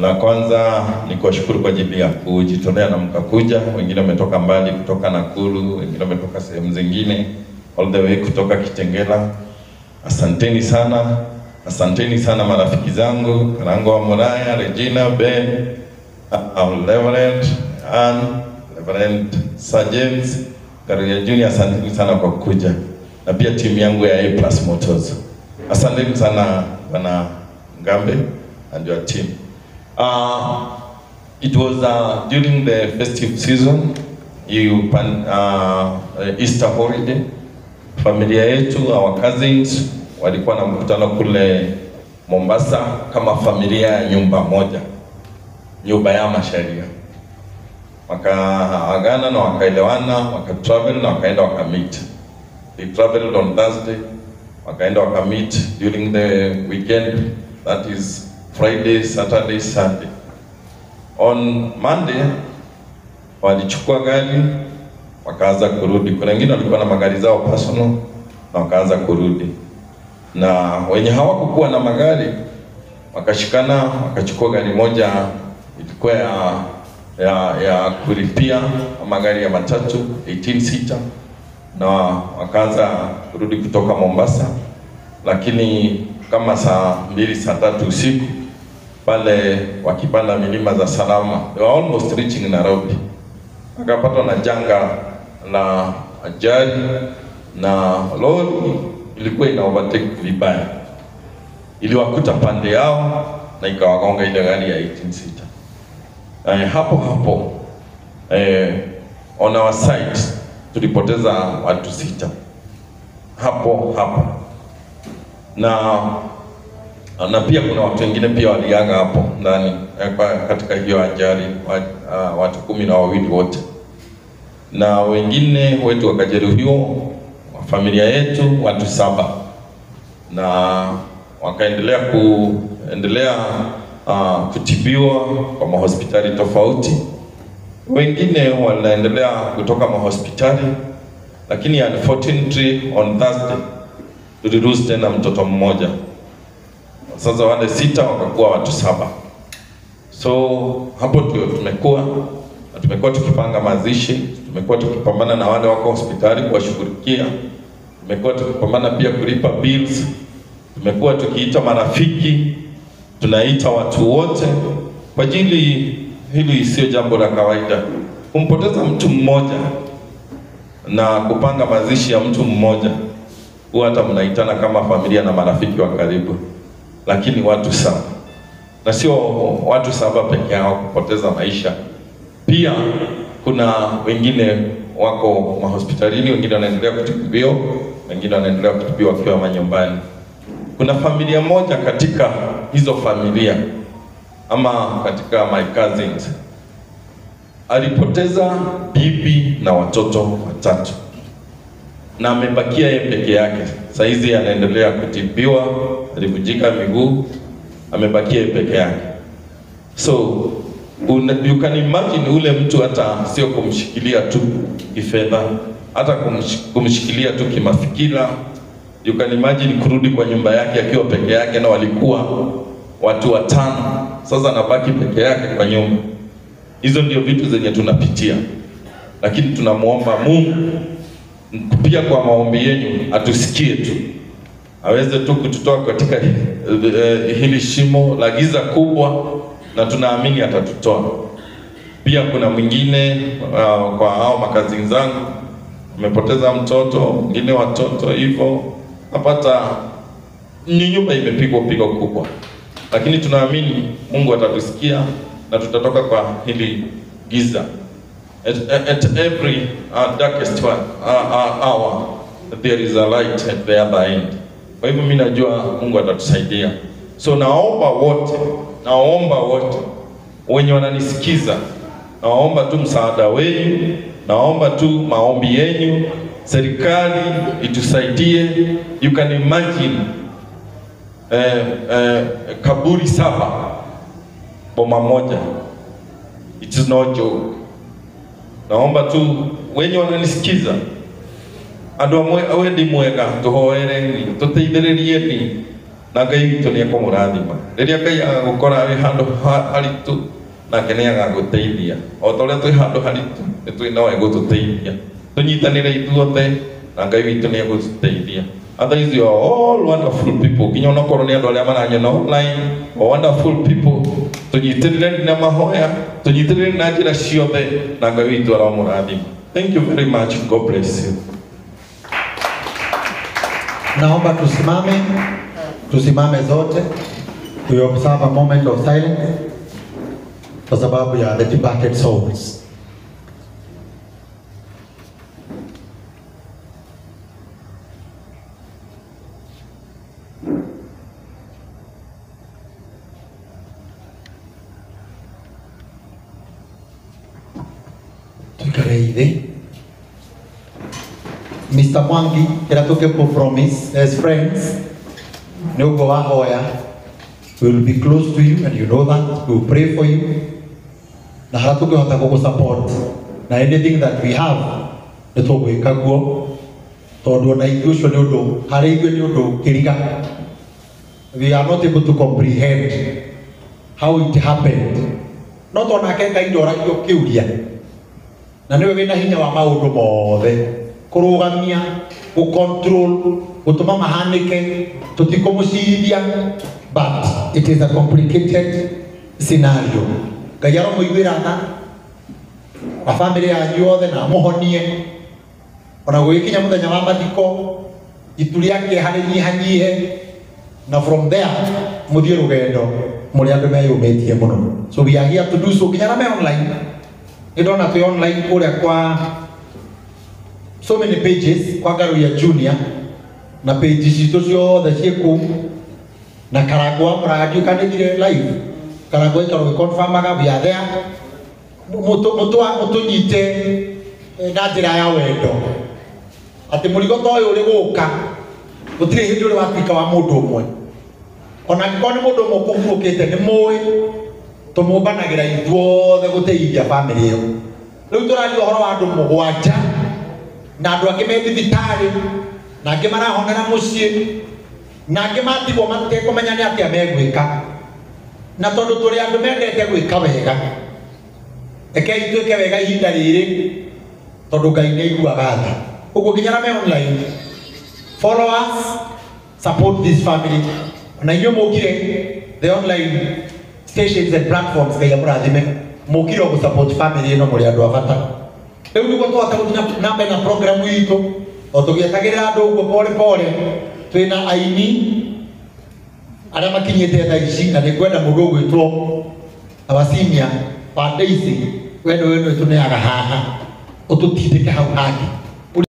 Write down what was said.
La kwanza ni kuwashukuru kwa ajili ya kujitolea na mkakuja. Wengine wametoka mbali kutoka Nakuru, wengine wametoka sehemu zingine, all the way kutoka Kitengela. Asanteni sana, asanteni sana marafiki zangu, Karango wa Muraya, Regina, Ben, Reverend Ann, Reverend Sir James, Karuya Junior, asanteni sana kwa kuja. Na pia timu yangu ya A Plus Motors. Asanteni sana Bwana Ngambe and your team. It was during the festive season, Easter holiday. Familia yetu, our cousins, walikuwa na mkutano kule Mombasa kama familia ya nyumba moja, nyumba ya Masharia. Wakaagana na wakaelewana, wakatravel na wakaenda wakameet. They traveled on Thursday, wakaenda wakameet during the weekend, that is Friday, Saturday, Sunday. On Monday, walichukua gari, wakaanza kurudi. Kuna wengine walikuwa na magari zao personal na wakaanza kurudi. Na wenye hawakukuwa na magari, wakashikana, wakachukua gari moja, ilikuwa ya kulipia magari ya matatu 18 seater, na wakaanza kurudi kutoka Mombasa. Lakini kama saa 2 saa 3 usiku pale wakipanda milima za Salama, they were almost reaching Nairobi, akapatwa na janga la ajali na lori ilikuwa ina overtake vibaya, iliwakuta pande yao na ikawagonga ile gari ya 18 seater. Hapo hapo on our side tulipoteza watu 6 hapo hapo, na pia kuna watu wengine pia waliaga hapo ndani katika hiyo ajali, watu 12 wote, na wengine wetu wakajeruhiwa, familia yetu watu 7, na wakaendelea kutibiwa kwa mahospitali tofauti. Wengine wanaendelea kutoka mahospitali, lakini unfortunately on Thursday tulilose tena mtoto mmoja. Sasa wale 6 wakakuwa watu 7. So hapo ndio tumekuwa, na tumekuwa tukipanga mazishi, tumekuwa tukipambana na wale wako hospitali kuwashughulikia, tumekuwa tukipambana pia kulipa bills, tumekuwa tukiita marafiki, tunaita watu wote kwa ajili hili. Sio jambo la kawaida kumpoteza mtu mmoja na kupanga mazishi ya mtu mmoja. Huwa hata mnaitana kama familia na marafiki wa karibu, lakini watu 7, na sio watu 7 peke yao kupoteza maisha. Pia kuna wengine wako mahospitalini, wengine wanaendelea kutibiwa, wengine wanaendelea kutibiwa wakiwa manyumbani. Kuna familia moja katika hizo familia ama katika my cousins alipoteza bibi na watoto 3, na amebakia yeye peke yake. Saizi anaendelea kutibiwa, alivunjika miguu, amebakia yeye peke yake. So you can imagine ule mtu hata sio kumshikilia tu kifedha, hata kumshikilia tu kimafikira. You can imagine kurudi kwa nyumba yake akiwa peke yake, na walikuwa watu 5, sasa anabaki peke yake kwa nyumba. Hizo ndio vitu zenye tunapitia, lakini tunamuomba Mungu pia kwa maombi yenu atusikie tu, aweze tu kututoa katika hili shimo la giza kubwa, na tunaamini atatutoa. Pia kuna mwingine kwa hao makazi zangu amepoteza mtoto, mwingine watoto hivyo, napata ni nyumba imepigwa pigo kubwa, lakini tunaamini Mungu atatusikia na tutatoka kwa hili giza. At every darkest hour there is a light at the other end. Kwa hivyo mimi najua Mungu atatusaidia. So naomba wote wenye wananisikiza, naomba tu msaada wenu, naomba tu maombi yenu, serikali itusaidie. You can imagine kaburi 7 boma moja. It is no joke. Naomba tu wenye wananisikiza, andu amwe wendi mwega, tuhoereni, tuteithĩrĩrieni. Na Ngai witũ nĩ ekũmũrathima. Rĩrĩa Ngai agagũkora wĩ handũ haritũ, nake nĩ agagũteithia. O ta ũrĩa twĩ handũ haritũ, nĩ twĩ no egũtũteithia. Tũnyitanĩre ithuothe na Ngai witũ nĩ egũtũteithia. Otherwise, you are all wonderful people. Nginya onokorwo nĩ andũ arĩa maranyona online, wonderful people. Tũnyitĩrĩre na mahoya, tũnyitĩrĩre na njĩra ciothe, na Ngai witũ aromũrathima. Thank you very much. God bless you. Naomba tusimame, tusimame zote. We observe a moment of silence kwa sababu ya the departed souls. Tuikare. Mr. Mwangi, kira tukepo promise as friends, nĩ ũguo wahoya, we will be close to you and you know that, we will pray for you. Na harĩa tũngĩhota gũgũ support na anything that we have nĩ tũgwĩka guo, tondũ ona ithuĩ ũcio nĩ ũndũ, harĩ ithuĩ nĩ ũndũ kĩriga. We are not able to comprehend how it happened. No tonake Ngai ndoragio kĩũria, na nĩwe wĩna hinya wa maũndũ mothe, kũrũgamia, gũcontrol, gũtũma mahanĩke, tũtikũmũcirithia, but it is a complicated scenario. Ngai aromũiguĩra tha na bamĩrĩ yanyu yothe na amũhonie, ona gũgĩkinya mũthenya wa mathiko itu rĩa kĩeha rĩnyihanyihe, na from there mũthiĩ rũgendo mũrĩ andũ meyũmĩtie mũno. So we are here to do so. Nginya na me online, nĩ ndona twĩ online kũrĩa kwa so many pages, kwa Ngaruiya Junior na page citũ ciothe ciĩ kũu, na Karangũ wa Mũraya ndiũĩ kana nĩthire live, Karangũ aikara ũgĩconfirmaga we are there. Mũtũnyite na njĩra ya wendo atĩ mũrigo ta ũyũ ũrĩ gũka gũtirĩ hĩndĩ ũrĩ watuĩka wa mũndũ ũmwe, ona angĩkorwo nĩ mũndũ ũmwe ũkũhurũkĩte nĩ mũĩ tũmũmbanagĩra ithuothe gũteithia bamĩrĩ ĩyo. Rĩu tũraria ũhoro wa andũ mũgwanja na andũ angĩ me thibitarĩ, na angĩ marahonera mũciĩ, na angĩ matigwo matekũmenya nĩ atĩa megwĩka. Na tondũ tũrĩ andũ mendete gwĩka wega, rekei twĩke wega ihinda rĩrĩ, tondũ Ngai nĩ aiguaga tha. Ũguo nginya na me online, follow us, support this family. Na inyuĩ mũkire the online stations and platforms, Ngai amũrathime, mũkire o gũ-support family ĩno, mũrĩ andũ a bata. Rĩu nĩguo tũhote gũthiĩ na mbere na program itũ, o tũgĩetagĩrĩra andũ ũguo pole pole. Twĩna aini arĩa makinyĩte thaa ici, na nĩngwenda mũndũ ũgwĩtwo Awasinia wa Daisy, we nĩwe nĩwe tũneaga haha, ũtũtindĩke hau hangĩ.